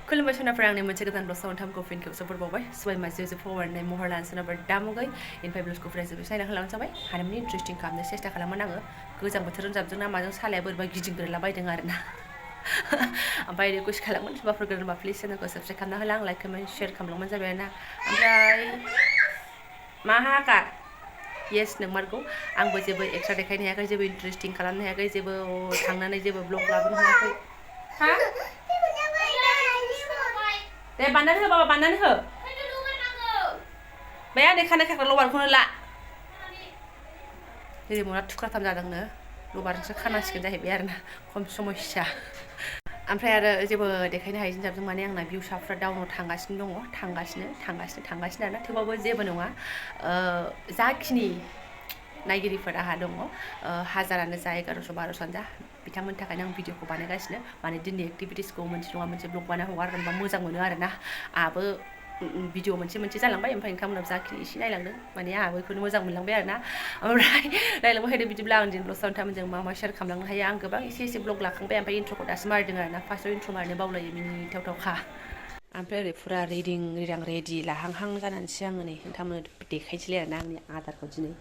खुलुमबाय सोनाफोरा आंनि मोनसे गोदान ब्लग साउन्ड फिन खेबसे बरबावबाय सबाय मासे जोब फवारनाय महर लानो सोनाफोर दामुगै इनफाय ब्लगखौ फ्राय जोबोद साइना खालामनो जाबाय हानायमानि इन्ट्रेस्टिं खालामनो सेस्था खालामोन आङो गोजां बोथोर जाबजों ना माजों सालाया बोरैबा गिदिंग्रोला बायदों आरोना ओमफ्राय रिकुवेस्ट खालामोन सोरबाफोर गोरोंबा प्लिज चेनेलखौ साबस्क्राइब खालामना होला आं लाइक कमेन्ट शेयार खालामलांबानो जाबाय आरोना ओमफ्राय मा हाका येस नोंमारगौ आंबो जेबो एक्सट्रा देखायनो हायाखै जेबो इन्ट्रेस्टिं खालामनो हायाखै जेबो थांनानै जेबो ब्लग लाबोनो हायाखै हा दे बानानै हो बाबा बानानै हो बे आंनि खानाय खाग्रा लबारखौनो ला रिमना थुख्राथाम जादोंनो लबारजोंसो खानांसिगोन जाहैबाय आरोना खम समस्या ओमफ्राय आरो जेबो देखायनो हायै जाबजों माने आंना भिउसाफ्रा डाउनाव थांगासिनो आरोना थेवबाबो जेबो नङा जाखिनि नायगिरिफोर आंहा दङ हाजारानो जा 1100-1200 जा बिथांमोननि थाखायनो आं भिडिअखौ बानायगासिनो माने दिननि एक्टिभिटिसखौ मोनसे नङा मोनसे ब्लग बानाय हगारगोनबा मोजां मोनो आरोना आहाबो भिडिअ मोनसे जालांबाय ओमफ्राय नोंथांमोनाबो जाखिनि एसे नायलांदों माने आहाबो बेखौनो मोजां मोनलांबाय आरोना ओमफ्राय नायलांबाय थादो बिदिब्ला आं दिनै साउन्डजों मा शेयार खालामलांनो हायो आं गोबां एसे ब्लग लाखांबाय ओमफ्राय इन्ट्र'खौ दासो मारिदों आरोना फार्स्टआव इन्ट्र' मारनो बावलायो मिनिथावखा ओमफ्राय ओरै फुरा रेडि लाहांहां जानानैसो आङो नै नोंथांमोननो देखायनोसैलाय आरोना आंनि आदारखौ दिनै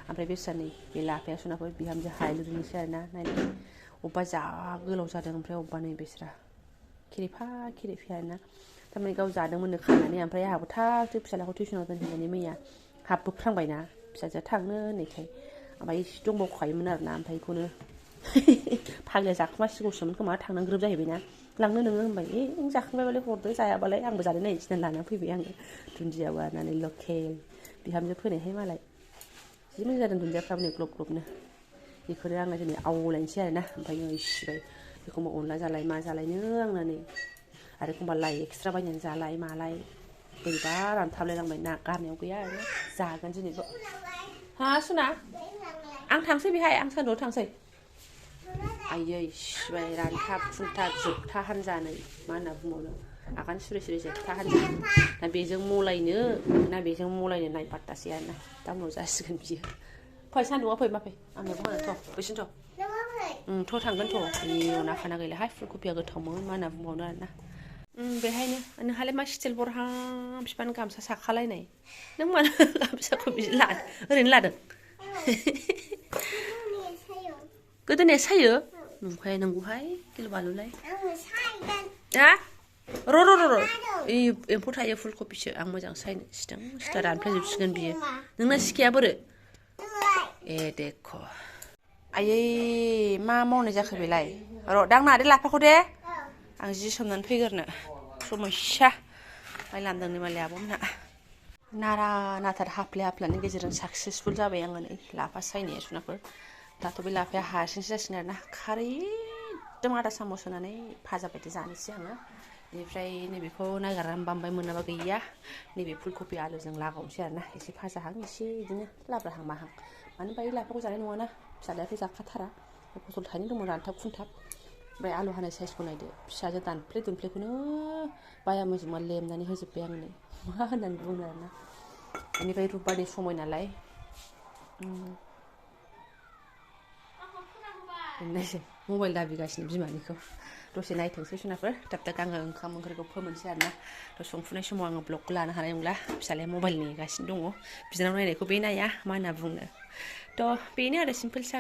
ओमफ्राय बेसा नै बे लाफाया सोनाफोर बिहामजो हायलुरिनोसै आरोना नायनानै अबेबा जा गोलाव जादों ओमफ्राय अबेबा नै बेस्रा खेरेफा आरोना थारमाने गाव जादोंमोननो खानानै ओमफ्राय आंहाबो थाब फिसालाखौ टिउसनाव दोनहैनानै मैया हाबबोफ्रांबायना फिसाजोआ थांनो होननायखाय ओमफ्राय एसे दंबावखायोमोन आरोना ओमफ्राय बेखौनो फाग्लाया जाखोमासिगौसोमोन खोमा थांनांग्रोब जाहैबायना लांनो नोङो होनबाय नों जाखांबायबालाय हरदो जायाबालाय आंबो जानो नायनोसै होननानै लानानै फैबाय आङो दुन्दियाबो आरनानै लकेल बिहामजो फोनायहाय मालाय जि मोजां जादों दुन्दियाफ्राबो नै ग्लब-ग्लबनो बेखौनो आङो दिनै आवलायनोसै आरोना ओमफ्राय सिबाय एखमबा अनला जालाय मा जालायनो आंना नै आरो एखमबा लाइ एक्सट्रा बायनानै जालाय मालाय बोरैबा रानथाबलायलांबाय ना गारनायाव गैया आरो जागोन दिनैबो हा सुना आं थांसै बेहाय आं सानदुआव थांसै आयै सिबाय रानथाब खुनथाब जोबथा हान्जानै मा होनना बुंबावनो आगान सुरे जोबथा हान्जा ना बेजों मलायनो नाय पात्तासै आरोना दा उनाव जासिगोन बियो फै सान्दुंआव फै मा फै आं मैगं हानो बैसिनोथ' थ' थांगोन थ' आयौ नाखाना गैलाहाय फुलकबिया गोथावमोन मा होनना बुंबावनो आरोना बेहायनो नोंहालाय मा स्टिल बरहां बिफानो गामसा साखालायनाय नों मानो गामसाखौ बिदि लादों ओरैनो लादों गोदोनाया सायो नंखाय नंगौहाय गिलु बालुलाय हा र' एम्फौ थायो फुलकबिसो आं मोजां सायनो सिथा रानफ्लेजोबसिगोन बियो नोंना सिखाया बोरो ए देख' आयै मा मावनाय जाखो बेलाय र' दांना दे लाफाखौ दे आं जि सोमनानै फैगोरनो समस्या माइ लामदोंनो मालाय आब'मोनहा नारा नाथार हाफ्लेनि गेजेरजों साक्सेसफुल जाबाय आङो नै लाफा सायनाया सुनाफोर दाथ' बे लाफाया हारसिंसो जासिगोन आरोना खारै एकदम आदा सामस होनानै भाजा बायदि जानोसै आङो बेनिफ्राय नैबेखौ नागिरनानै बामबाय मोनाबा गैया नैबे फुलकबि आलुजों लागावनोसै आरोना एसे भाजाहां एसे बिदिनो लाब्राहां माहां मानो होनबा लाफाखौ जानाय नङाना फिसालायाथ' जाखाथारा फटल थाइनै दंमोन रानथाब खुनथाब ओमफ्राय आलु हानाय साइजखौ नायदो फिसाजो दानफ्लेखौनो बाया मोजोमा लेमनानै होजोब्बाय आं नै मा होननानै बुंनो आरोना बेनिफ्राय रुबबारनि समय नालाय बेनोसै मबाइल दाबिगासिनो बिमानिखौ दसे नायथोंसै सुनाफोर दाब आङो ओंखाम ओंख्रिखौ फोमोनसै आरोना थ' संफुनाय समाव आङो ब्लगखौ लानो हानाय नंला फिसालाया मबाइल नेगासिनो दङ बिनानाव नायनायखौ बे नाया मा होनना बुंनो थ' बेनो आरो सिम्पोलसा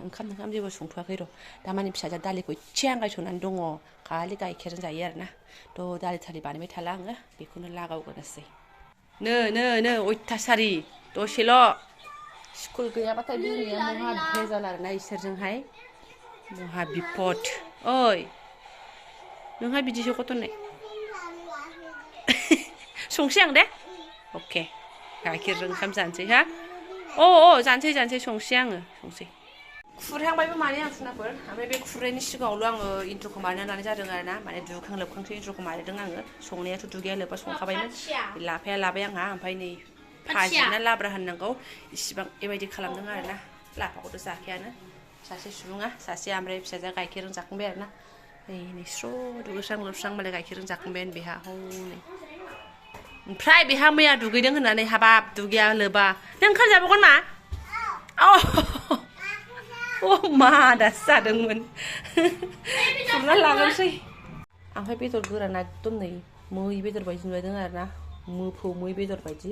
ओंखाम जेबो संथ'वाखै र' दामानि फिसाजोआ दालिखौ एसे आंगायस'नानै दङ खालि गाइखेरजों जायो आरोना थ' दालि बानायबाय थाला आङो बेखौनो लागावग्रोनोसै नो अयथासारि दसेल' स्कुल गैयाबाथाय बिमाया महा भेजाल आरोना इसोरजोंहाय महा बिपद ओइ नोंहा बिदिसो गथ'नै संसै आं दे अके गाइखेरजों ओंखाम जानोसै हा जानोसै संसै आङो खुरहांबायबो माने आं सुनाफोर ओमफ्राय बे खुरनायनि सिगाङावल' आङो इन्ट्र'खौ मारिना लानाय जादों आरोना माने दुगैखां लोबखांसो इन्ट्र'खौ मारिदों आङो संनायाथ' दुगैया लोबा संखाबायमोन लाफाया लाबाय आंहा ओमफ्राय नै भाजि ना लाब्रा होननांगौ इसिबां बेबायदि खालामदों आरोना लाफाखौथ' जाखायानो सासे सुबुङा सासेया ओमफ्राय फिसाजोआ गाइखेरजों जाखांबाय आरोना नै स्र' दुगैस्रां लोबस्रां मालाय गाइखेरजों जाखांबायानो बेहा हनै ओमफ्राय बेहा मैया दुगैदों होननानै हाबाब दुगैया लोबा नों ओंखाम जाबावगोन मा मा दासो जादोंमोन खुरना लानोसै ओमफ्राय बेदर गोराना एकदम नै मै बेदर बायदि नुलायदों आरोना मोफौ मै बेदर बायदि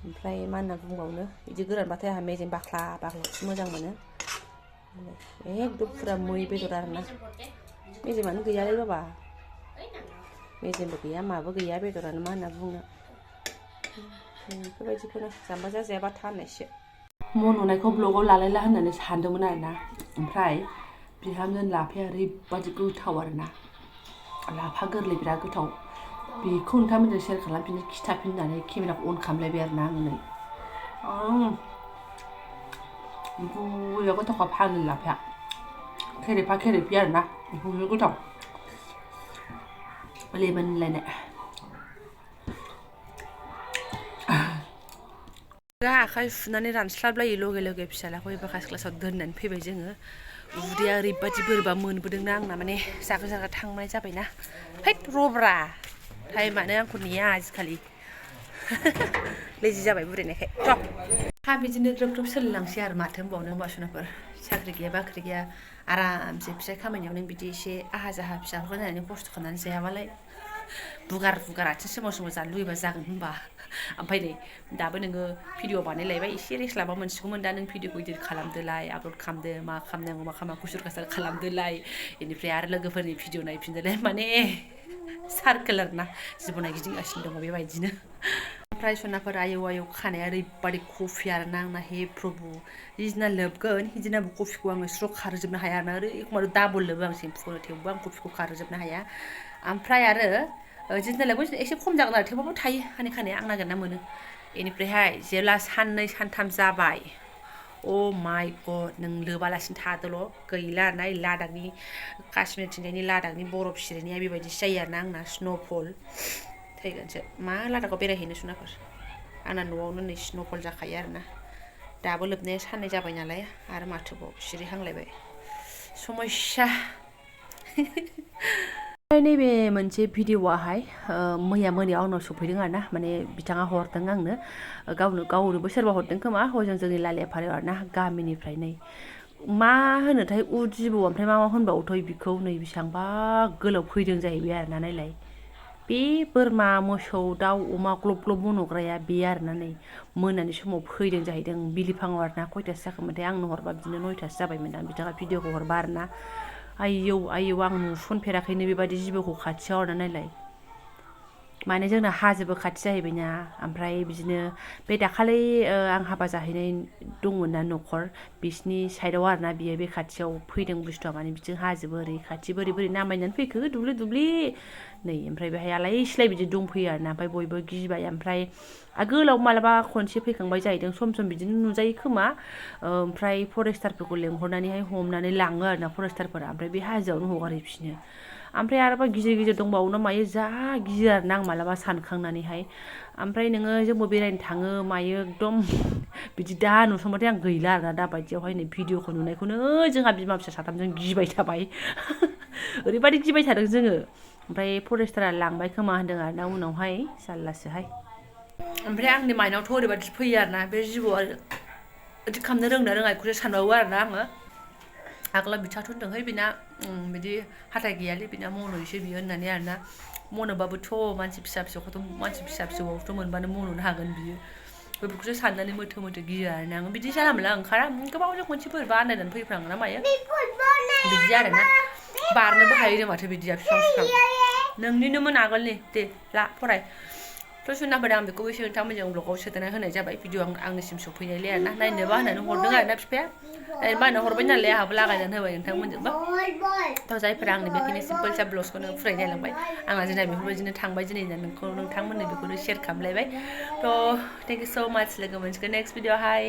ओमफ्राय मा होनना बुंबावनो बिदि गोरानबाथाय आंहा मेजेम बाख्ला बाख्लासो मोजां मोनो एकदम फुरा मै बेदर आरोना मेजेमानो गैयालै बाबा मेजेमबो गैया माबो गैया बेदरानो मा होनना बुंनो बेफोरबायदिखौनो जाम्बा जाजायाबा था होननायसो मन नुनायखौ ब्लगाव लालायला होननानै सानदोंमोन आरोना ओमफ्राय बिहामजोनि लाफाया ओरैबादि गोथाव आरोना लाफा गोरलै बिराद गोथाव बेखौ नोंथांमोनजों शेयार खालामफिननो खिथाफिननानै केमेराखौ अन खालामलायबाय आरोना आङो नै बुहुद गोथावखा फाग्लि लाफाया खेरेफा खेरेफि आरोना बुहुद गोथाव लेमोनलायनाय आखाइ सुनानै रानस्लाबलायो लगे लगे फिसालाखौ एबा क्लास क्लासाव दोननानै फैबाय जोङो उदैया ओरैबादि बोरैबा मोनबोदोंना आंना माने जागा जागा थांनाय जाबायना हैद रब्रा टाइमानो आंखौ नेया आजिखालि लेजि जाबाय बुरायनायखाय र' हा बिदिनो द्रोब द्रोब सोलिलांसै आरो माथो होनबावनो होनबा सनाफोर साख्रि गैया बाख्रि गैया आरामसे फिसाइ खामानियाव नों बिदि एसे आहा जाहा फिसाफोरखौ नायनानै खस्थ' खालामनानै जायाबालाय बुगार बुगार आथिं सोमाव सोमाव जानो लुगैबा जागोन होनबा ओमफ्राय नै दाबो नोङो भिडिअ बानायलायबाय एसे रेस्ट लाबा मोनसिगौमोन दा नों भिडिअखौ इदिट खालामदोलाय आपल'ड खालामदो मा खालामनांगौ मा खालामा कुसुर कासार खालामदोलाय बेनिफ्राय आरो लोगोफोरनि भिडिअ नायफिनदोलाय माने सार्कोल आरोना जिबना गिदिंगासिनो दङ बेबायदिनो ओमफ्राय सनाफोर आयौ आयौ खानाया ओरैबादि कफि आरोना आंना हे प्रभु जिदिना लोबगोन हिदिनाबो कफिखौ आङो स्र' खारहोजोबनो हाया आरोना ओरै एखमबा डाबल लोबो आं सेम्पुखौनो थेवबो आं कफिखौ खारहोजोबनो हाया ओमफ्राय आरो जिदिना लोबगोन एसे खम जागोन आरो थेवबाबो थायो आंनि खानाया आं नागिरना मोनो बेनिफ्रायहाय जेब्ला साननै सानथाम जाबाय अ माइ गड नों लोबालासिनो थादोल' गैला आरोना लादाखनि काश्मीरथिंजायनि लादाखनि बरफ सिरिनाया बेबायदिसो जायो आरोना आंना स्न'फल थैगोनसो मा लादाखाव बेरायहैनो सनाफोर आंना न'आवनो नै स्न'फल जाखायो आरोना दाबो लोबनाया साननै जाबाय नालाय आरो माथोबाव सिरिहांलायबाय समस्या नैबे मोनसे भिडिअआहाय मैया मोनायाव आंनाव सफैदों आरोना माने बिथाङा हरदों आंनो गावनोबो सोरबा हरदों खोमा हजों जोंनि लालियाफारायाव आरोना गामिनिफ्राय नै मा होनोथाय उद जिबौ ओमफ्राय मा होनबावोथाय बिखौ नै बेसेबांबा गोलाव फैदों जाहैबाय आरोना नायलाय बे बोरमा मोसौ दाउ अमा ग्लब ग्लब मन'ग्राया बे आरोना नै मोनानि समाव फैदों जाहैदों बिलिफाङाव आरोना खयथासो जाखोमोनथाय आंनो हरबा बिदिनो 9थासो जाबायमोन बिथाङा भिडिअखौ हरबा आरोना आयौ आयौ आं नुसनफेराखैनो बेबायदि जिबौखौ खाथियाव आरोना नायलाय माने जोंना हाजोबो खाथि जाहैबायना ओमफ्राय बिदिनो बे दाखालि आं हाबा जाहैनाय दंमोन ना न'खर बिसिनि साइडआव आरोना बियो बे खाथियाव फैदों बुस्थुआ माने बिथिं हाजोबो ओरै खाथि बोरै बोरै नामायनानै फैखो दुब्लि दुब्लि नै ओमफ्राय बेहाय आलाय सिलाय बिदि दंफैयो आरोना ओमफ्राय बयबो गिबाय ओमफ्राय आगोलाव मालाबा खनसे फैखांबाय जाहैदों सम सम बिदिनो नुजायो खोमा ओमफ्राय फरेस्टारफोरखौ लेंहरनानैहाय हमनानै लाङो आरोना फरेस्टारफोरा ओमफ्राय बे हाजोआवनो हगारहैफिनो ओमफ्राय आरोबा गिदिर गिदिर दंबावो मायो जा गियो आरोना आं मालाबा सानखांनानैहाय ओमफ्राय नोङो जोंबो बेरायनो थाङो मायो एकदम बिदि दा नुसनबाथाय आं गैला आरोना दा बायदियावहाय नै भिडिअखौ नुनायखौनो जोंहा बिमा फिसा साथामजों गिबाय थाबाय ओरैबादि गिबाय थादों जोङो ओमफ्राय फरेस्टारा लांबाय खोमा होनदों आरोना उनावहाय जारलासोहाय ओमफ्राय आंनि माइनावथ' ओरैबादि फैयो आरोना बे जिबौआ बिदि खालामनो रोंना रोङा बेखौसो सानबावो आरोना आङो आगोलाव बिथाङाथ' होनदोंहाय बेना बिदि हाथाय गैयालै बेना मन'योसो बियो होननानै आरोना मन'बाबोथ' मानसि फिसा फिसौखौथ' मानसि फिसा फिसौआवथ' मोनबानो मन'नो हागोन बियो बेफोरखौसो साननानै मोथो मोथो गियो आरोना आं बिदि जानला मोनला ओंखारा गोबावजों खनसे बोरैबा आन्दायनानै फैफ्राङो ना मायो बिदि आरोना बारनोबो हायो माथो बिदिया बिफां बिफां नोंनिनोमोन आगोलनि दे ला फराय थ' सुनाफोर आं बेखौ एसे नोंथांमोनजों ब्लगाव सोदेरना होनाय जाबाय भिडिअ आंनिसिम सफैनायलै आरोना नायनोबा होननानै हरदों आरोना बिफाया नायनोबा होननानै हरबाय नालाय आंहाबो लागायनानै होबाय नोंथांमोनजोंबो थ' जायफोरा आंनि बेखिनि सिम्पोल सा ब्लग्सखौनो फुराय नायलांबाय आंना जोंना बेफोरबायदिनो थांबाय दिनै नोंथांमोननो बेखौनो शेयार खालामलायबाय थ' थेंक इउ स' माच लोगो मोनसिगोन नेक्स्ट भिडिअ हाय